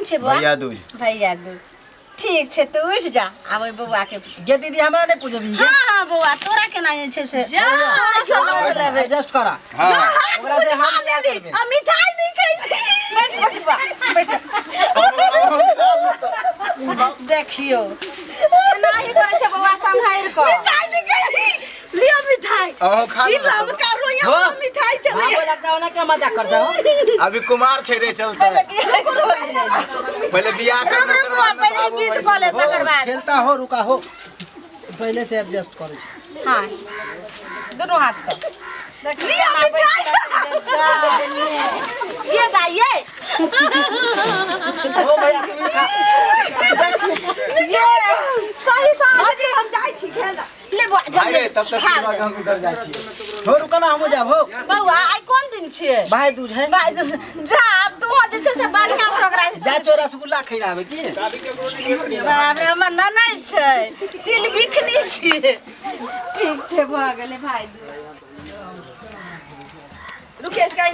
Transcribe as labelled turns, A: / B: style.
A: छै बौआ?
B: भैया दूज।
A: भैया दूज। ठीक छै, तऽ उठि जा, आब ओहि बौआ के।
C: गे दीदी, हमरा नहि पूजबी गे?
A: हाँ हाँ बौआ, तोरा केना जे छै से
D: जा,
A: तोरा से लऽ लेबै।
C: एडजस्ट करा।
B: हाँ।
C: ओकरा से हम
D: खा लेली आ मिठाई नहीं खैली।
A: बैठ बैठ बौआ, बैठ। देखियौ, एनाही करै छै बौआ, सम्हारि कऽ।
D: मिठाई नहीं खैली, लियो मिठाई।
B: अहूँ खा
D: ई
B: लू।
D: लमका रोइया वाला मिठाई छलै।
C: हाँ, लगता हो ना क्या मजाक कर जाओ।
B: अभी कुमार छै रे, चलते पहिले बियाह कर।
A: रुक रुक बौआ, पहिले गीत कऽ ले, तकर बाद।
C: खेलता हो, रुका हो, पहले से एडजस्ट करे छै।
A: हाँ, दुनू हाथ कऽ देखियौ केना बैठ। ये दाई, ये
C: हो भैया, तू खा।
A: ये सही समझ।
D: भाजी, हम जाइ छी खेला।
A: ले बौआ,
B: भाई
A: जल्दी
B: रे, तब तक
A: खा ले।
B: हम उधर जाइ छियै।
C: हो, रुका ना, हमहूँ जाब हो।
A: बौआ, आइ कोन दिन छियै?
C: भाई दूज है।
A: भाइ, जा तू जे छै से बढ़िआँ से ओकरा
C: जा चो रसगुल्ला खिलाबे की।
A: बाप रे, हमर ननैद छै, तिल बिखनी छियै। ठीक छै, भऽ गेलै भाइ दूज।
D: रुकिए, इसका।